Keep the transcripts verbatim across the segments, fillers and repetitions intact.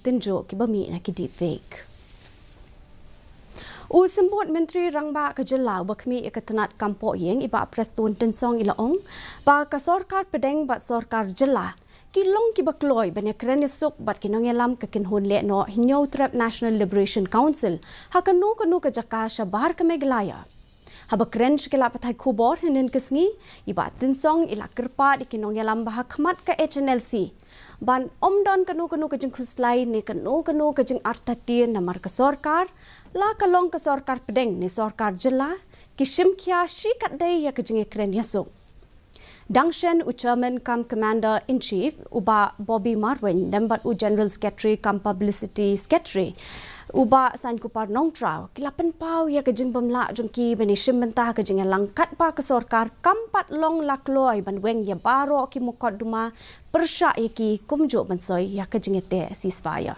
tynjuh kiba mih na ki deepfake. U Symbud Myntri Rangbah ka Jylla uba khmih ïa ka tnad kam pohïing i Bah Prestone Tynsong i la ong ba ka sorkar pdeng bad sorkar jylla ki long kiba kloi ban ïakren ïasuk bad ki nongïalam ka kynhun lehnoh Hynñiewtrep National Liberation Council ha kano kano ka jaka shabar ka Meghalaya. Haba kren sha ki lad pathai khubor hynnin ka sngi, i Bah Tynsong i la kyrpad ïa ki nongïalam ba ha khmat ka H N L C ban ym don kano kano ka jingkhuslai ne kano kano ka jingartatien namar ka sorkar, la ka long ka sorkar pdeng ne sorkar jylla, ki shim khia shi katdei ïa ka jingïakren ïasuk. Dang shen u Chairman cum Commander in Chief u Bah Bobby Marwein lem bad u General Secretary cum Publicity Secretary u Bah Sainkupar Nongtraw ki la pynpaw ïa ka jingbymlah jong ki ban ïashim bynta ha ka jingïalang katba ka sorkar kam pat long la kloi ban weng ïa baroh ki mukotduma pyrshah ïa ki kumjuh ban soi ïa ka jingïateh ceasefire.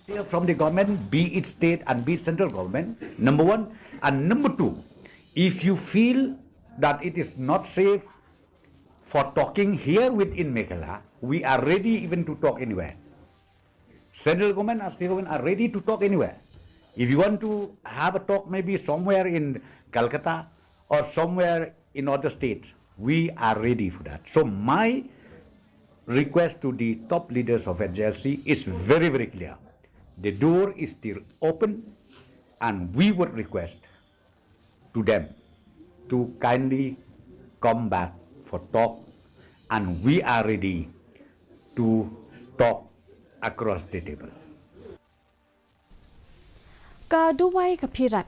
Sincere from the government, be it state and be it central government, number one. And number two, if you feel that it is not safe for talking here within Meghalaya, we are ready even to talk anywhere. Central government and state government are ready to talk anywhere. If you want to have a talk maybe somewhere in Calcutta or somewhere in other states, we are ready for that. So my request to the top leaders of H N L C is very, very clear. The door is still open, and we would request to them to kindly come back for talk, and we are ready to talk across the table. Ka duwai ka phirat